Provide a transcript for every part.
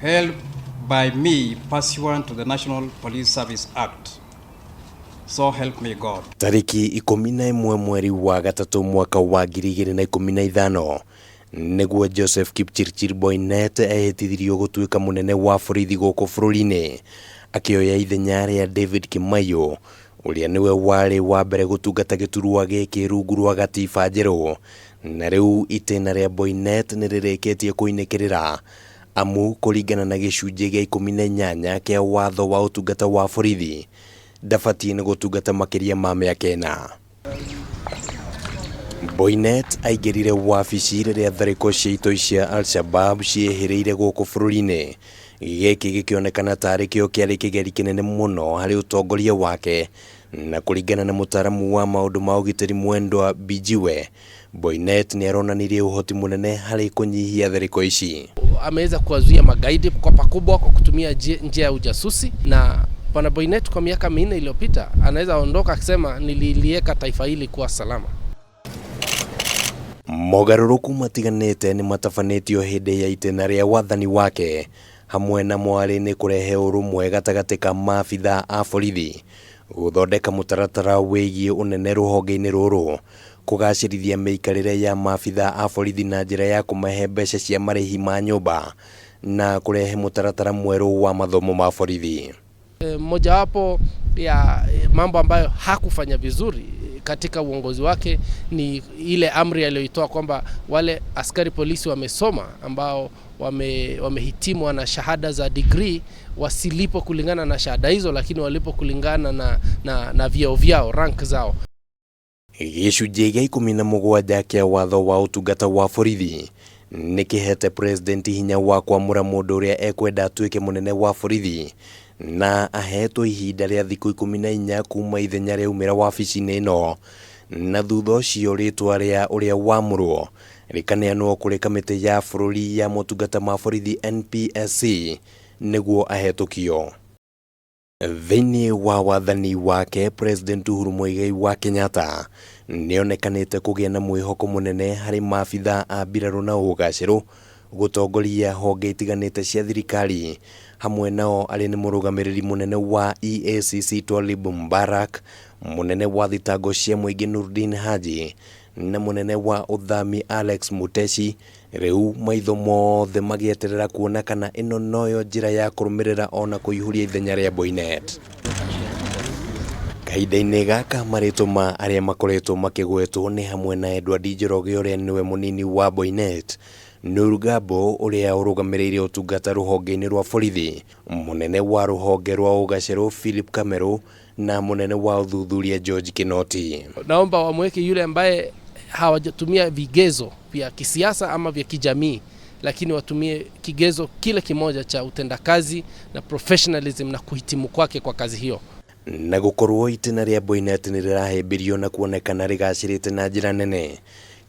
Held by me pursuant to the National Police Service Act. So help me God. Tarĩki 11 mweri wa gatatũ mwaka wa 2015 nĩguo Joseph Kipchirchir Boinnet ehĩtithirio gũtuĩka mũnene wa borithi gũkũ bũrũri-inĩ, akĩoya ithenya rĩa David Kimaiyo ũrĩa nĩwe warĩ wa mbere gũtungata gĩturwa gĩkĩ rungu rwa gatiba njerũ. Na rĩu itĩna rĩa Boinnet nĩ rĩrĩkĩtie kũinĩkĩrĩra, amu kũringana na gĩcunjĩ gĩa 18 kĩa watho wa ũtungata wa borithi, ndabatiĩ nĩ gũtungata makĩria ma mĩaka 4. Boinnet aingĩrire wabici rĩrĩa tharĩko cia itoi cia Al-Shabab ciehĩrĩire gũkũ bũrũri-inĩ. Gĩkĩ gĩkĩonekana tarĩ kĩo kĩarĩ kĩgeri kĩnene mũno harĩ ũtongoria wake, na kũringana na mũtaaramu wa maũndũ ma ũgitĩri Mwendwa Bijiwe, Boinnet nĩ aronanirie ũhoti mũnene harĩ kũnyihia tharĩko ici. Ameweza kuwazuia magaidi kwa pakubwa kwa kutumia njia ya ujasusi, na Bwana Boinnet kwa miaka 4 iliyopita anaweza ondoka akisema nililiweka taifa hili kuwa salama. Mogarũrũku matiganĩte nĩ matabanĩtio hĩndĩ ya itĩna rĩa wathani wake, hamwe na mwarĩ nĩ kũrehe ũrũmwe gatagatĩ ka maabithaa a borithi, gũthondeka mũtaratara wĩgiĩ ũnene rũhonge-inĩ rũrũ, kũgacĩrithia mĩikarĩre ya maabithaa a borithi na njĩra ya kũmahe mbeca cia marĩhi ma nyũmba, na kũrehe mũtaratara mwerũ wa mathomo ma borithi. Mojawapo ya mambo ambayo hakufanya vizuri katika uongozi wake ni ile amri aliyoitoa kwamba wale askari polisi wamesoma ambao wamehitimu na shahada za degree wasilipo kulingana na shahada hizo, lakini walipo kulingana na vyeo vyao, rank zao. Gĩcunjĩ gĩa 17 kĩa watho wa ũtungata wa borithi nĩ kĩhete president hinya wa kwamũra mũndũ ũrĩa ekwenda atuĩke mũnene wa borithi, na ahetwo ihinda rĩa thikũ 14 kuma ithenya rĩaumĩra wabici-inĩ ĩno, na thutha ũcio rĩtwa rĩa ũrĩa wamũrwo rĩkaneanwo kũrĩ kamĩtĩ ya bũrũri ya motungata ma borithi NPSC nĩguo ahetũkio. Thĩinĩ wa wathani wake, President Uhuru Muigai wa Kenyatta nĩonekanĩte kũgĩa na mwĩhoko mũnene harĩ maabithaa a mbirarũ na ũgacĩru gũtongoria honge itiganĩte cia thirikari, hamwe nao arĩ nĩ mũrũgamĩrĩri mũnene wa EACC Twalib Mbarak, mũnene wa thitango cia mũingĩ Nurdin Haji, na mũnene wa ũthami Alex Muteshi. Rĩu maitho mothe magĩeterera kuona kana ĩno noyo njĩra ya kũrũmĩrĩra ona kũihũria ithenya rĩa Boinnet. Kahinda-inĩ gaka marĩtwa ma arĩa makoretwo makĩgwetwo nĩ hamwe na Edward Njoroge ũrĩa nĩwe mũnini wa Boinnet, Nur Gabo ũrĩa ũrũgamĩrĩire ũtungata rũhonge-inĩ rwa borithi, mũnene wa rũhonge rwa ũgacerũ Philip Kameru, na mũnene wa ũthuthuria George Kinoti. Naomba wamweke yule ambaye hawajatumia vigezo vya kisiasa ama vya kijamii, lakini watumie kigezo kile kimoja cha utendakazi na professionalism na kuhitimu kwake kwa kazi hiyo. Na gũkorwo itĩna rĩa Boinnet nĩ rĩrahĩmbĩrio na kuonekana rĩgacĩrĩte na njĩra nene,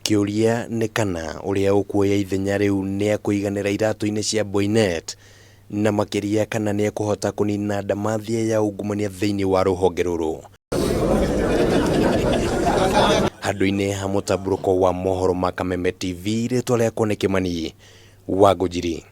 kĩũria nĩ kana ũrĩa ũkuoya ithenya rĩu nĩ akũiganĩra iratũ-inĩ cia Boinnet, na makĩria kana nĩ ekũhota kũnina ndamathia ya ungumania thĩinĩ wa rũhonge rũrũ. Handũ-inĩ ha mũtambũrũko wa mohoro ma Kameme TV, rĩtwa rĩakwa nĩ Kĩmani wa Ngũnjiri.